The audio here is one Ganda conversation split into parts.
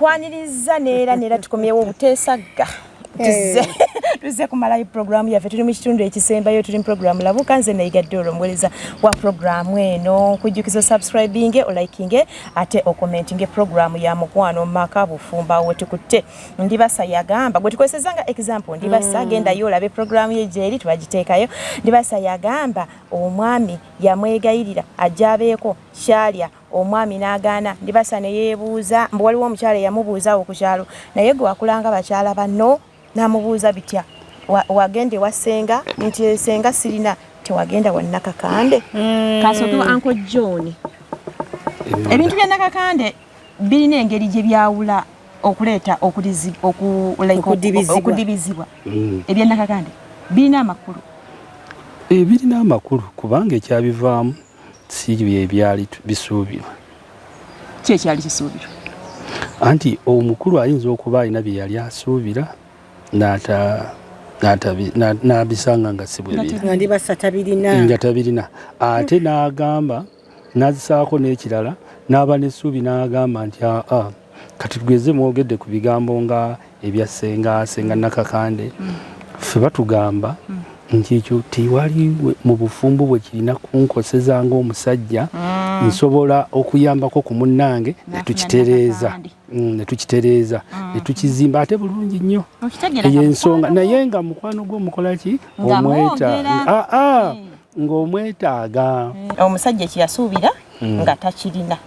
Nkwaniriza neera neera, tukomyewo obuteesagga. Tuzze kumalayo puroguramu yaffe. Tuli mu kitundu ekisembayo, tuli mu puroguramu Labuka. Nze Nayigadde, olwo omuweereza wa puroguramu eno. Nkujjukiza osubscribinge, olikinge ate ocommentinge. Puroguramu ya mukwano, maka, bufumba. Wetukutte Ndibasa yagamba, gwe tukozeseza nga example Ndibasa. Gendayo olabe puroguramu ye gyeri, twagiteekayo. Ndibasa yagamba omwami yamwegayirira ajja abeeko kyalya, omwami n'agaana. Ndibasa ne yeebuuza mbu waliwo omukyala eyamubuuzaawo ku kyalo, naye gwe wakulanga bakyala banno, n'amubuuza bitya, wagenda ewa ssenga nti senga sirina, tewagenda wa Nakakande? Kasooke wa Uncle John. Ebintu bya Nakakande birina engeri gye byawula okuleeta like Okudibizibwa. Okudibizibwa. Ebya Nakakande birina amakulu? Birina amakulu kubanga ekyabivaamu si bye byali bisuubirwa. Ki ekyali kisuubirwa? Anti omukulu ayinza okuba alina bye yali asuubira n'abisanga nga si bwe biri. Nga Ndibasa tabirina. Nga tabirina, ate n'agamba n'azisaako n'ekirala, n'aba n'essuubi, n'agamba nti aa, kati tugeze mwogedde ku bigambo nga ebya ssenga, ssenga Nakakande. Ffe batugamba nti ekyo tewali mu bufumbo bwe kirina kunkoseza ng'omusajja, nsobola okuyambako ku munnange ne tukitereeza. Nakakande. Ne tukitereeza ne tukizimba ate bulungi nnyo. Okitegeera Eyo nga ensonga mukwano gwo. Naye nga mukwano gwo omukola ki? Nga Omweta mwogera. Ah, ah, ng'omwetaaga. Omusajja kyeyasuubira nga takirina.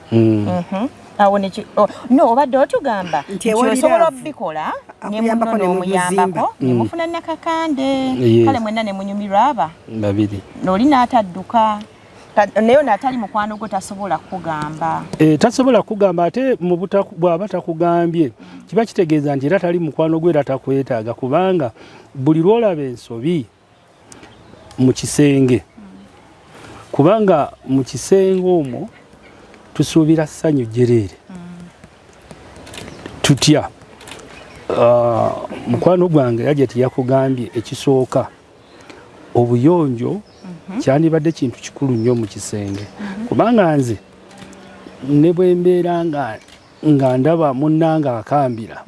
Awo oh, no, obadde otugamba nti nti ewali osobola love. obikola ne Akuyambako munno ne n'omuyambako muzimba. ne mufuna Nakakande. Kale mwenna ne munyumirwa aba Babiri. N'oli n'atadduka. Naye ono atali mukwano gwo tasobola kukugamba. Tasobola kugamba, ate mu bw'aba takugambye kiba kitegeeza nti era tali mukwano gwe, era takwetaaga, kubanga buli lw'olaba ensobi mu kisenge, kubanga mu kisenge omwo tusuubira ssanyu jjereere. Tutya? Mukwano gwange yajja teyakugambye. Ekisooka, obuyonjo kyandibadde kintu kikulu nnyo mu kisenge, kubanga nze ne bwe mbeera nga ndaba munnange akambira,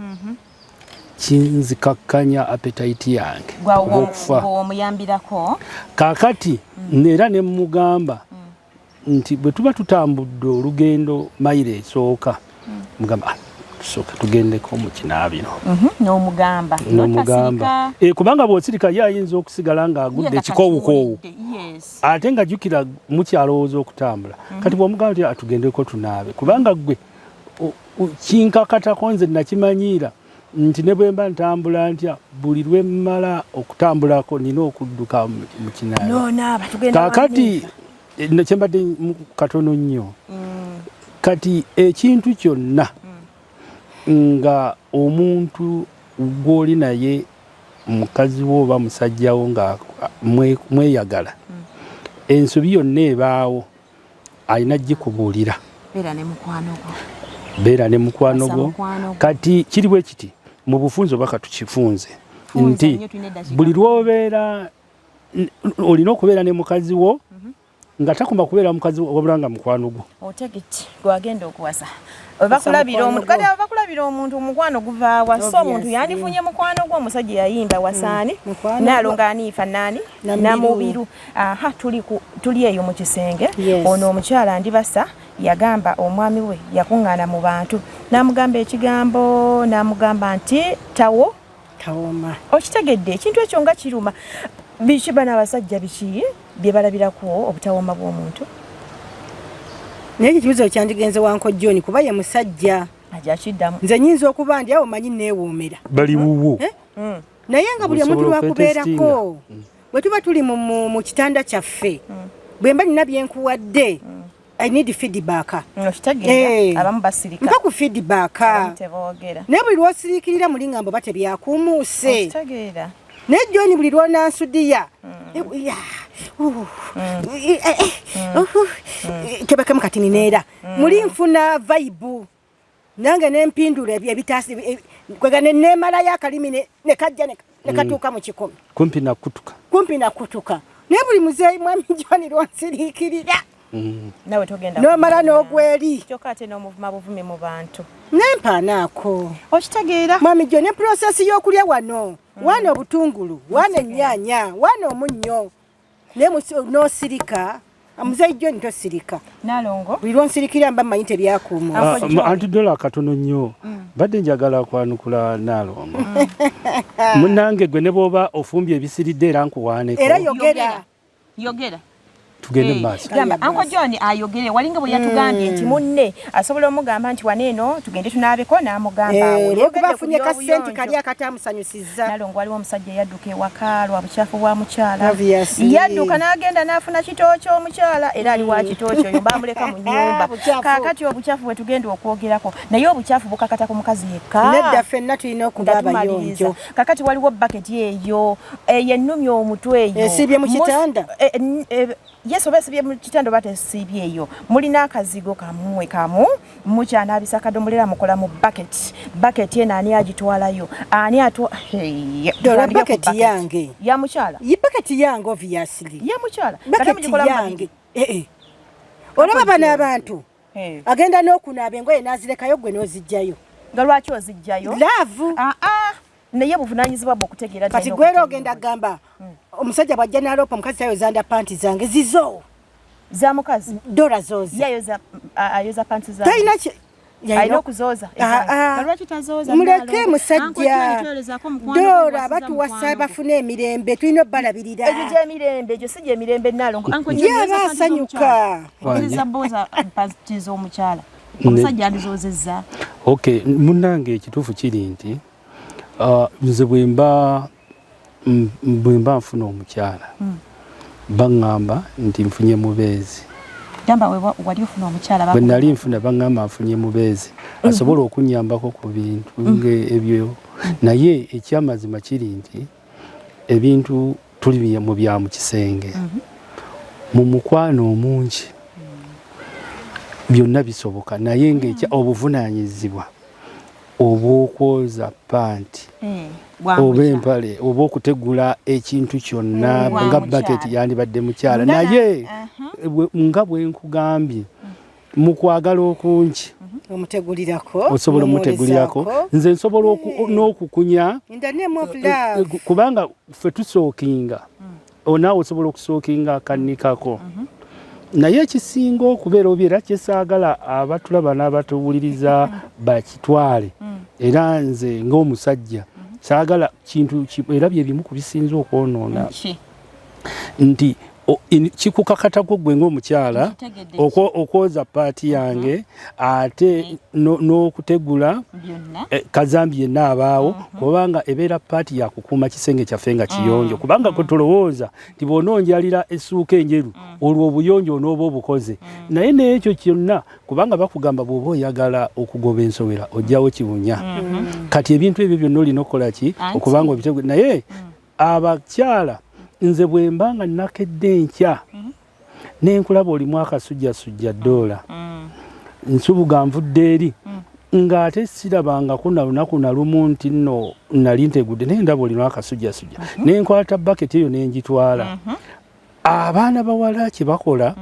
kinzikakkanya appetite yange oba okufa. Omuyambirako. Kaakati era ne mugamba nti bwe tuba tutambudde olugendo mayiro esooka, mugamba, "Ah, tusooke tugendeko mu kinaabiro." N'omugamba. Nomugamba. N'otasirika. Kubanga bw'osirika ye ayinza okusigala ng'agudde Ye nga ekikoowukoowu. takiwulidde. Yes. Ate nga jjukira mukyalowooza okutambula. Kati bw'omugamba nti atugendeko tunaabe, kubanga gwe kinkakatako, nze nakimanyiira nti ne bwe mba ntambula ntya, buli lwe mmala okutambulako nina okudduka mu kinaabiro. N'onaaba, tugenda Kaakati wanyiiga. Kyembadde katono nnyo. Kati ekintu kyonna nga omuntu gw'oli naye, mukazi wo oba musajjawo, nga mweyagala, ensobi yonna ebaawo alina gikubuulira. Beera ne mukwano gwo. Beera ne mukwano Wasa gwo. Mukwano gwo. Kati kiri bwe kiti mu bufunze, oba katukifunze Funza nti nnyo, tulina eddakiika. Buli lw'obeera olina okubeera ne mukazi wo, nga takoma kubeera mukazi wo wabula nga mukwano gwo. Otegeti gwagenda okuwasa bakulabira mukwano omuntu. gwo. Kati abo bakulabira omuntu, omukwano guvaawa? So omuntu Obviously. yandifunye mukwano gwo omusajja yayimba wasaani Mukwano gwo. Naalongo Aniifa naani? Namubiru. Namubiru. Aha, tuli eyo mu kisenge. Ono omukyala Ndibasa yagamba omwami we yakuŋŋaana mu bantu n'amugamba ekigambo, n'amugamba nti tawo Tawoma. Okitegedde ekintu ekyo nga kiruma. Biki bano abasajja biki bye balabirako obutawoma bw'omuntu? Naye ekyo kibuzo kyandigenze wa Uncle John, kuba ye musajja. Ajja kiddamu. Nze nyinza okuba ndi awo manyi neewoomera. Bali wuwo. Eh? Naye nga buli omuntu Osobola lwakubeerako, bwe tuba tuli mu kitanda kyaffe, bwe mba nina byenkuwadde, I need feedback. Okitegeera. Eh. Abamu basirika. Mpa ku feedback. Abamu teboogera. Naye buli lwosiriikirira muli ngamba oba tebyakuumuuse. Okitegeera. Naye John, buli lwonansudiya tebakamu kati nineera muli nfuna vibe nange nempindula ebyo ebitaasi kwega nenemalayo akalimi ne kajja ne katuuka mu 1. Kumpi nakutuka. Kumpi nakutuka. Naye buli muzeeyi mwami John lwansiriikirira. Nawe togenda N'omala n'ogweri. Kyokka ate n'omuvuma buvumi mu bantu. Nempaanaako. Okitegeera? Mwami jo, ne process y'okulya wano. Wana obutungulu, wana ennyaanya, wana omunnyo. Naye n'osirika. Muzeeyi John, tosirika. Nalongo. Buli lwonsirikira mba mmanyi tebyakuuma. Uncle John. Anti Dola, katono nnyo. Badde njagala kwanukula Naalongo. Munnange, gwe ne bw'oba ofumbye ebisiridde, era nkuwaaneko. Era yogera. Yogera. Tugende mu maaso. Gamba Uncle John ayogere. Walinga bwe yatugambye nti munne asobola omugamba nti wano eno tugende tunaabeko, n'amugamba awo. Olwokuba Yogedde ku afunye ka sente by'obuyonjo. kali akatamusanyusizza. Nalongo, waliwo omusajja eyadduka ewaka lwa bukyafu bwa mukyala. Obviously. Yadduka n'agenda n'afuna kitooki omukyala, era ali wa kitooki oyo bamuleka mu nnyumba. Bukyafu. Kaakati obukyafu bwe tugenda okwogerako, naye obukyafu bukakata ku mukazi yekka? Nedda, ffenna tulina okuba Nga tumaliriza. abayonjo. Kakati waliwo baketi eyo eyo ennumya omutwe eyo. Esiibye mu kitanda? Yes, oba esibye mu kitanda oba tesiibye eyo, mulina akazigo kammwe kamu mukyanaabisa akadomolera, mukola mu bucket. Bucket eno ani agitwalayo? Ani atwa? Hey, Dola, tutandike ku bucket bucket. yange. Ya mukyala? Ye baketi yange, obviously. Ya mukyala. Kate Baketi mugikola mu yange. babiri. Eh, eh. Olaba bano abantu, Eh. agenda n'okunaaba engoye n'azirekayo, gwe n'ozijjayo. Nga lwaki ozijjayo? Love. Ah, ah, naye buvunaanyizibwa bwe okutegeera. Kati gwera ogenda kugamba omusajja bw'ajja n'aloopa omukazi tayoza underpant zange, zizo. Za mukazi. Dola, zozi. Ye ayoza, ayoza panti za Talina alina okuzooza. Ah, ah. Nga lwaki tazooza? Muleke Nalongo? musajja. Dola, batuwasa bafune emirembe, tulina obbalabirira. Egyo gyemirembe, egyo si gyemirembe, Nalongo. Ye aba asanyuka. Ozeza boza panti z'omukyala, omusajja andizoozezza. Okay, munnange, ekituufu kiri nti nze bwe mba nfuna omukyala, baŋŋamba nti nfunye mubeezi. Gamba wali ofuna omukyala. Bwe nali nfuna, baŋŋamba nfunye mubeezi asobola okunnyambako ku bintu ebyo. Naye ekyamazima kiri nti ebintu tuli mu bya mu kisenge, mu mukwano omungi byonna bisoboka, naye nga obuvunaanyizibwa obw'okwoza panti oba empale oba okutegula ekintu kyonna nga baketi, yandibadde mukyala. Naye nga bwe nkugambye, mu kwagala okungi omutegulirako. Osobola omutegulirako. Nze nsobola n'okukunya In the name of love. Kubanga ffe tusookinga, onaawe osobola okusookinga akannikako. Naye ekisinga okubeera obi, era kyesaagala abatulaba n'abatuwuliriza bakitwale, era nze ng'omusajja saagala kintu era bye bimu ku bisinza okwonoona nti kikukakatako gwe ng'omukyala Nkitegedde. okwoza part yange, ate n'okutegula byonna. Kazambi yenna abaawo, kubanga ebeera part yakukuuma kisenge kyaffe nga kiyonjo. Kubanga kwe tulowooza nti bw'onoonjalira essuuka enjeru, olwo obuyonjo onooba obukoze. Naye n'ekyo kyonna, kubanga bakugamba bw'oba oyagala okugoba ensowera ojjawo kibunya. Kati ebintu ebyo byonna olina okukola ki? Anti. Okubanga obitegu. Naye abakyala, nze bwe mba nga nakedde enkya nenkulaba olimu akasujjasujja, Ddoola, nsubuga nvudde eri ng'ate sirabangako na lunaku na lumu nti nno nali ntegudde, naye ndaba olina akasujjasujja, nenkwata baketi eyo nengitwala. Abaana bawala kye bakola,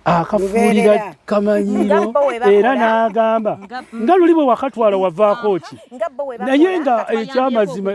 akafuulira Lubeerera. kamanyiiro. Nga bo bwe bakola. Era n'agamba nga luli bwe wakatwala wavaako ki? Nga bo bwe Naye bakola, nga ekyamazima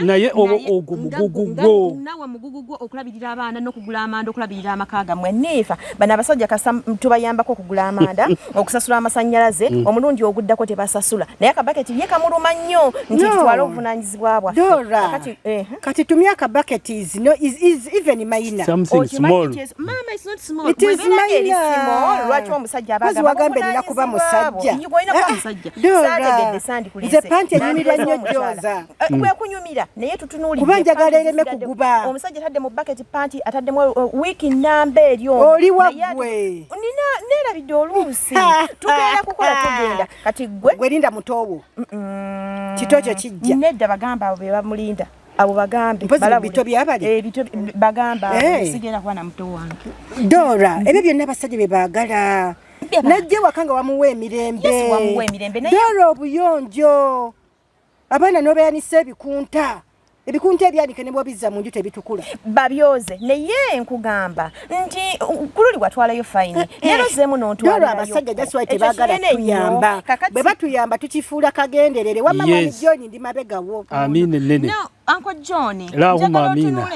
naye ogwo mugugu gwo. Nawe mugugu gwo okulabirira abaana n'okugula amanda, okulabirira amaka gammwe. Niifa bano abasajja kasa tubayambako okugula amanda, okusasula amasannyalaze, omulundi oguddako tebasasula. Naye akabaketi ye kamuluma nnyo nti No. tutwale obuvunaanyizibwa bwaffe. Dora. Kakati, Kati tumya akabaketi is, no, is even minor. Something Okimanyi small. nti mama, it's not small. It is Bw'ebeera ng'eri minor. small, lwaki omusajja aba Mpozi agamba wagambe nina kuba buvunaanyizibwa bwo? musajja. Olina kuba Ah, musajja. Dora. Saategedde, sandikuleese. Nze panti enyumirwa nnyo Nandikuleese omukyala. gyoza. Kwekunyumira, naye tutunuulidde Kuba njagala panti ereme zisigadde. kuguba. Omusajja atadde mu baketi panti, ataddemu wiiki namba eri omwo. Oli Naye waggwe. Nina neerabidde oluusi tukeera kukola, tugenda. Kati gwe Gwe linda mutoowo. Kito kyo kijja. Nedda, bagamba abo be bamulinda, abo bagambe. Mpozi Balabule. bito byabali? Eh, bito bagamba abo, sigenda kuba na muto wange. Dora, ebyo byonna abasajja bye baagala. Najja waka nga wamuwa emirembe. Yes, wamuwa emirembe, naye Dora, obuyonjo. Abaana n'obeyanisa ebikunta. Ebikunta ebyanike ne bw'obizza mu nju tebitukula. Babyoze naye nkugamba nti kululi watwalayo fayini eh, eh. leero zeemu n'ontwalirayo. Abasajja just why tebaagala tuyamba. Bwe batuyamba tukifuula kagenderere. Wamma mwami John ndi mabega wo. Amiina ennene. Uncle John. Lahuma amina.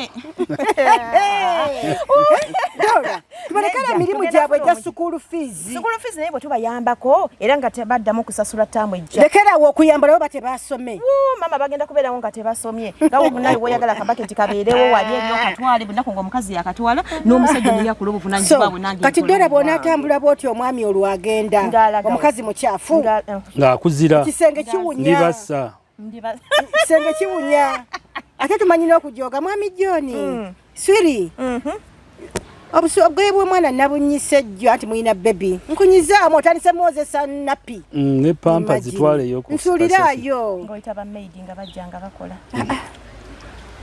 Dora, tubalekere emirimu gyabwe egya school fees. School fees naye bwe tubayambako era nga tebaddamu kusasula ttaamu ejja. Lekerawo okuyamba nabo batebasome. Wuu, mama bagenda kubeerawo nga tebasomye. Nga nawe woyagala akabaketi kabeerewo wali eri okatwale bunaku ng'omukazi yakatwala n'omusajja naye akula obuvunaanyizibwa bwe nange. Kati Dora bw'onaatambula bw'oti omwami olwo agenda omukazi mukyafu. Ng'akuzira. Ekisenge kiwunya. Ndibassa. Kisenge kiwunya ate tumanyi n'okujooga mwami John mm. Swiri mm -hmm. Obugoye bw'omwana nabunyise jjo anti mulina bebi nkunyizaamu otandise mwozesa nappi mm, ne pampa zitwaleyo nsuuliraayo ng'oyita ba maid nga bajja nga bakola ah, ah.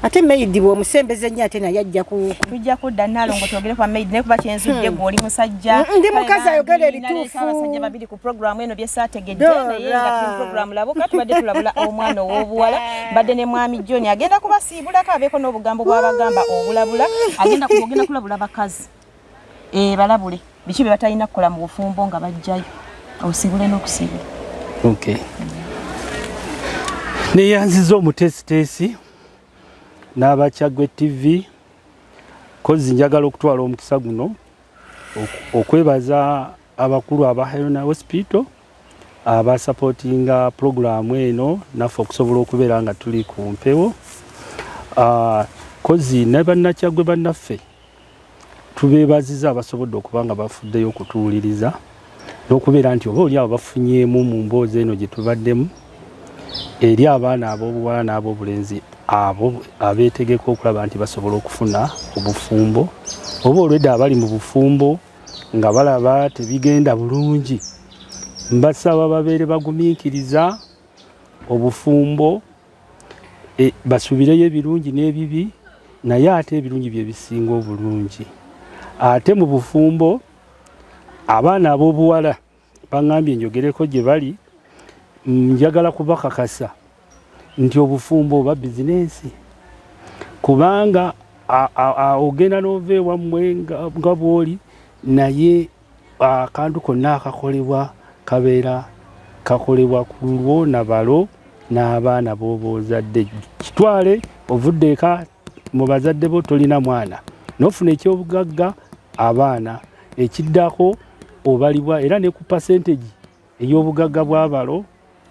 Ate maid bw'omusembeza ennyo ate naye ajja ku tujja kudda Nalongo twogere ku maid naye kuba kyenzudde gwe oli musajja mm, ndi mukazi ayogera ebituufu abasajja babiri ku programu eno bye saategedde naye nga tuli programu labuka tubadde tulabula omwana ow'obuwala mbadde ne mwami John agenda kubasiibulako abeeko n'obugambo bw'abagamba obulabula agenda ogenda kulabula bakazi eh, balabule biki bye batalina kukola mu bufumbo nga bajjayo osiibule n'okusiibula okay neyanziza omuteesiteesi n'aba Kyaggwe TV kozi njagala okutwala omukisa guno okwebaza abakulu aba Helena Hospital abasapootinga pulogulaamu eno naffe okusobola okubeera nga tuli ku mpewo ah, kozi ne bannakyaggwe bannaffe Tubeebaziza abasobodde okuba nga bafuddeyo okutuwuliriza n'okubeera nti oba oli awo bafunyeemu mu mboozi eno gye tubaddemu eri abaana ab'obuwala n'ab'obulenzi abo abeetegeka okulaba nti basobola okufuna obufumbo oba olwedda abali mu bufumbo nga balaba tebigenda bulungi mbasaba babeere bagumiikiriza obufumbo e, basuubireyo ebirungi n'ebibi naye ate ebirungi bye bisinga obulungi ate mu bufumbo abaana ab'obuwala baŋambye njogereko gye bali njagala kubakakasa nti obufumbo oba bizinensi kubanga ogenda n'ova ewammwe nga bw'oli naye Akantu konna akakolebwa kabeera kakolebwa ku lulwo na balo n'abaana b'oba ozadde. Kitwale ovudde eka mu bazadde bo tolina mwana n'ofuna ekyobugagga abaana, ekiddako obalibwa era ne ku pasentegi ey'obugagga bw'abalo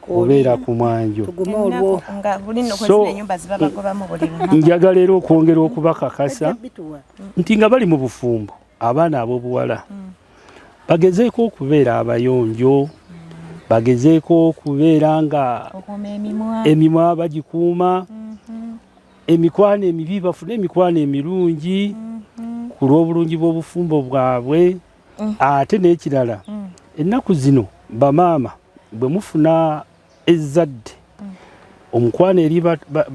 obeera ku mwanjo. So njagala era okwongera okubakakasa nti nga bali mu bufumbo abaana ab'obuwala mm. bagezeeko okubeera abayonjo mm. bagezeeko okubeera nga emimwa bagikuuma mm-hmm. emikwano emibi bafune emikwano emirungi mm-hmm. ku lw'obulungi bw'obufumbo bwabwe mm. ate n'ekirala ennaku zino bamaama bwe mufuna ezzadde omukwano eri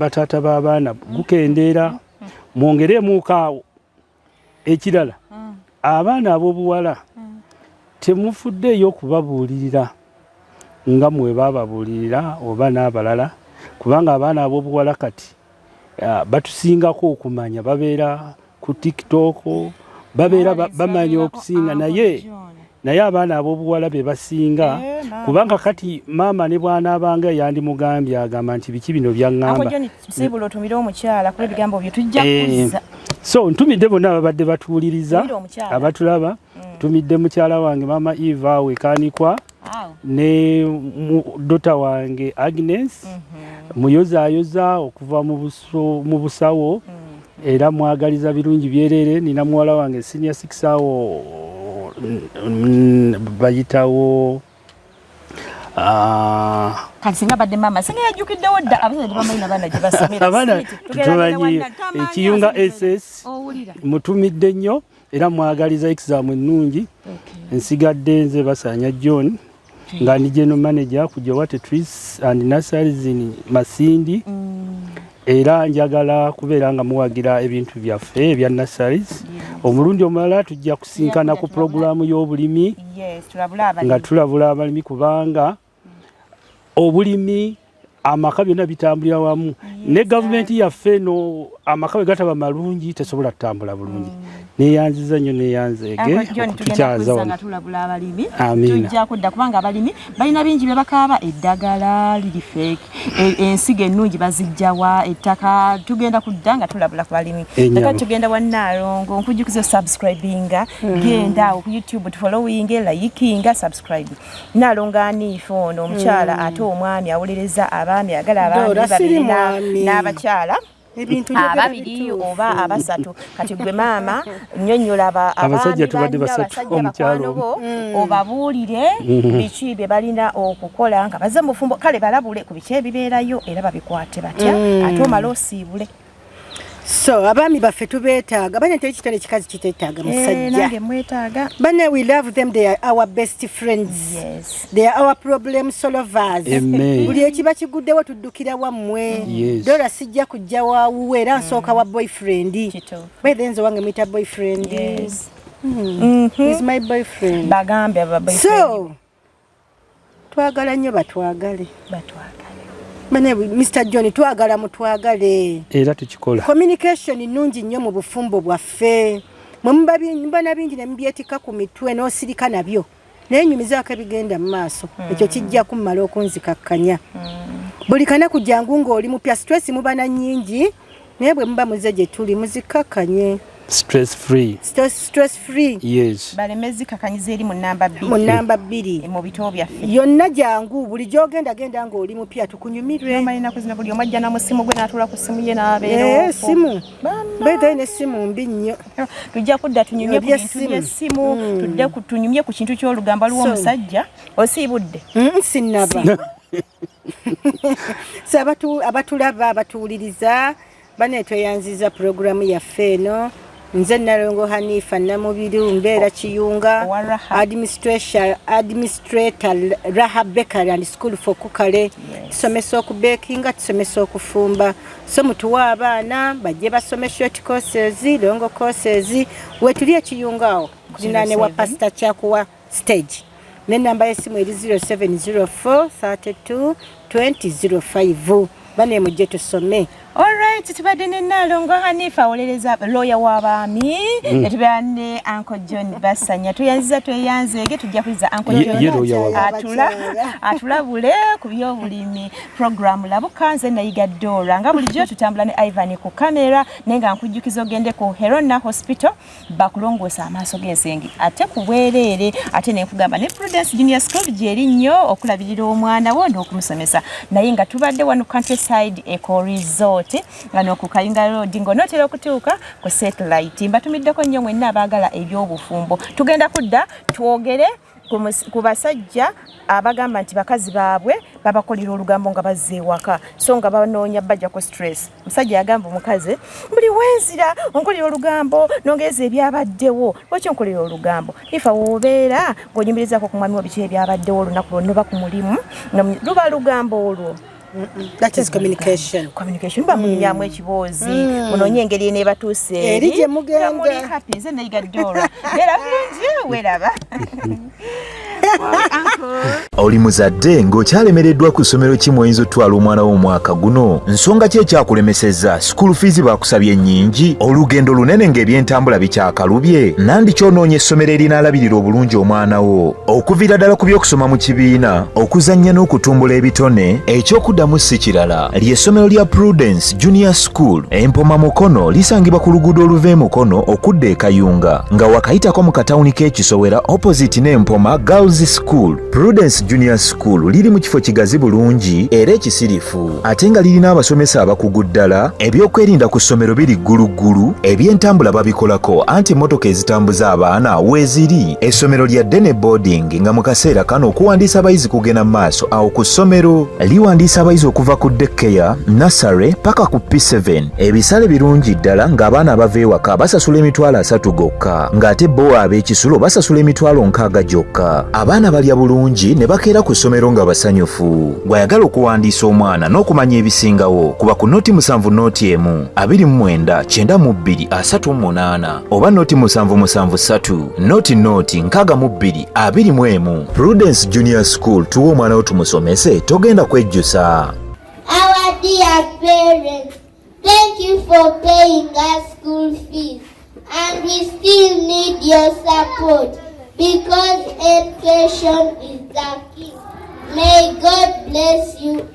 bataata b'abaana gukendeera mwongereemuuko awo Ekirala mm. abaana ab'obuwala mm. temufuddeeyo okubabuulirira nga mwe bababuulirira oba n'abalala kubanga abaana ab'obuwala kati ah, batusingako okumanya babeera ku tiktok babeera bamanya okusinga naye naye abaana ab'obuwala be basinga eh, kubanga kati maama ne bw'anaabanga yandimugambye agamba nti biki bino byaŋŋamba eh, so ntumidde bonna ababadde batuwuliriza abatulaba mm. ntumidde mukyala wange maama eva awo ekanikwa ne dota wange agnes mhm. muyozayoza okuva mu busawo mm. era mwagaliza birungi byerere nina muwala wange senior six awo bayitawo ah. kati singa badde maama singa yajjukiddewo dda abasajja tebamanyi nabaana gye basomera abaana tutumanyi ekiyunga ss mutumidde nnyo era mwagaliza exam ennungi nsigadde nze basaanya john nga ndi general manager ku Jowate Trees and Nurseries in Masindi mm. era njagala kubeera nga muwagira ebintu byaffe ebya nurseries omulundi omulala tujja kusinkana ku pulogulaamu y'obulimi nga tulabula abalimi kubanga obulimi Amaka byonna bitambulira wamu ne gavumenti yaffe eno. Amaka bwe gataba malungi, tesobola kutambula bulungi. Neyanziza nnyo, neyanzeege Uncle John, tugenda okutukyaza kuzza wano. nga tulabula abalimi. Amiina. Tujja kudda kubanga abalimi balina bingi bye bakaaba: eddagala liri fake, ensigo ennungi bazijjawa, ettaka. Tugenda kudda nga tulabula ku balimi. Ennyama. Kati tugenda wa Nnaalongo. Nkujjukiza subscribinga, genda awo ku YouTube, tufollowinge, likinga, subscribe. Nnaalongo Aniife ono omukyala, ate omwami awolereza abaami, ayagala abaami Dora, siri babiri mwami. n'abakyala Ebintu njogera ababiri bituufu. oba abasatu. Kati gwe maama nnyonnyola Abasajja abaami tubadde banno, basatu, abasajja omukyala bakwano bo, omu. obabuulire biki bye balina okukola nga bazze mu bufumbo. Kale balabule ku biki ebibeerayo era babikwate batya, ate omale osiibule. So abaami baffe tubeetaaga. Bane, teri kitone kikazi kiteetaaga Eh, musajja. Nange mwetaaga. Bane, we love them. They are our best friends. They are our problem solvers. Amen. Buli ekiba kiguddewo tuddukira wammwe. Dora, sijja kujja wawuwe era nsooka wa boyfriend. Kituufu. By the nze wange mwita boyfriend. He's my boyfriend. Bagambe aba boyfriend. So twagala nnyo batwagale. Batwagale. Bane, Mr John, twagala mutwagale. Era tukikola. Communication nnungi nnyo mu bufumbo bwaffe. Mwe muba muba na bingi ne mubyetikka ku mitwe n'osirika nabyo, naye nyumizaako ebigenda mu maaso. Ekyo kijja kummala okunzikakkanya. Buli kanaku jangu ng'oli mupya. Stress muba na nnyingi, naye bwe muba muze gye tuli muzikkakkanye. Stress free. Stress free. Yes. Baleme zikakanyiza eri mu namba 2. Mu namba 2. Mu bito byaffe. Yonna jangu, buli gy'ogenda genda ng'oli mupya, tukunyumirwe. Omanyi ennaku zino buli omu ajja na musimu gwe n'atuula ku simu ye n'abeera Eh, okwo. simu. Bana. Baitayo n'essimu mbi nnyo. Tujja kudda tunyumye ku bintu Ebyessimu. by'essimu, tudde tunyumye ku kintu ky'olugambo. Waliwo omusajja osiibudde. Sinnaba. So abatulaba, abatuwuliriza, bane, tweyanziza puroguramu yaffe eno. Nze Nalongo Hanifa Namubiru, mbeera Kiyunga. Owa Raha. Administrator Raha Bakery and School for Cookery. Tusomesa okubekinga, tusomesa okufumba. So mutuwe abaana bajje basome short courses, long courses. Wetuli ekiyunga awo kulinaane wa 07. Pastor Kyakuwa stage, nenamba y'essimu eri 0704 32 2005. Bane, mujje tusome. Alright, tubadde ne Nnaalongo Hanifa awolereza looya w'abaami, ne tubeera ne Uncle John Basanya. Tweyanziza, tweyanzeege. Tujja kuyiza Uncle John Ye looya w'abaami. Atulabule ku byobulimi. Program Labuka, nze Nayiga Dora, nga bulijjo tutambula ne Ivan ku kamera, naye nga nkujjukiza ogende ku Herona Hospital bakulongoosa amaaso g'ensenge ate ku bwereere. Ate nenkugamba ne Prudence Junior School gyeri nnyo okulabirira omwana wo n'okumusomesa. Naye nga tubadde wano Countryside Eco Resort nga noku Kayunga Road, ng'onootera okutuuka ku satellite. Mbatumiddeko nnyo mwenna abaagala ebyobufumbo. Tugenda kudda twogere ku basajja abagamba nti bakazi baabwe babakolera olugambo nga bazza ewaka, so nga banoonya bajjako stress. Omusajja yagamba omukazi, "Buli wenzira onkolera olugambo, nongereza ebyabaddewo. Lwaki onkolera olugambo?" Ifa wobeera ng'onyumirizako ku mwami wo biki ebyabaddewo olunaku lwonna oba ku mulimu, nga luba lugambo olwo. That is communication. Communication, bamunyumyamu ekiboozi, munoonye engeri eneebatuuse Eri gye mugenda. Nga muli happy. Nze Nayiga Dora, beera bulungi, weeraba. Oli muzadde ng'okyalemereddwa ku ssomero ki mw'oyinza otwala omwana wo omwaka guno? Nsonga ki ekyakulemesezza? School fees baakusabye nnyingi, olugendo lunene ng'ebyentambula bikyakalubye, nandi kyonoonya essomero erinaalabirira obulungi omwana wo okuviira ddala ku by'okusoma mu kibiina, okuzannya n'okutumbula ebitone? Ekyokuddamu si kirala, ly'essomero lya Prudence Junior School Empoma Mukono. Lisangibwa ku luguudo oluva e Mukono okudda e Kayunga, nga wakayitako mu katawuni k'Ekisowera, opposite n'Empoma Girls School. Prudence Junior School liri mu kifo kigazi bulungi era ekisirifu, ate nga lirina abasomesa abakugu ddala. Ebyokwerinda ku ssomero biri gguluggulu, ebyentambula babikolako anti emmotoka ezitambuza abaana weeziri. Essomero lya day ne boarding, nga mu kaseera kano okuwandiisa abayizi kugenda mu maaso awo ku ssomero. Liwandiisa abayizi okuva ku daycare, nursery paka ku P7. Ebisale birungi ddala, ng'abaana abava ewaka basasula 30,000 gokka, ng'ate bo ab'ekisulo basasula 60,000 gyokka. Abaana balya bulungi ne bakeera ku ssomero nga basanyufu. Bw'ayagala okuwandiisa omwana n'okumanya ebisingawo, kuba ku 0 7 0 1 29 92 38 oba 0 7 7 3 0 0 62 21. Prudence Junior School, tuwe omwana wo tumusomese, togenda kwejjusa. Dear parents, thank you for paying us school fees. And we still need your support because education is the key. May God bless you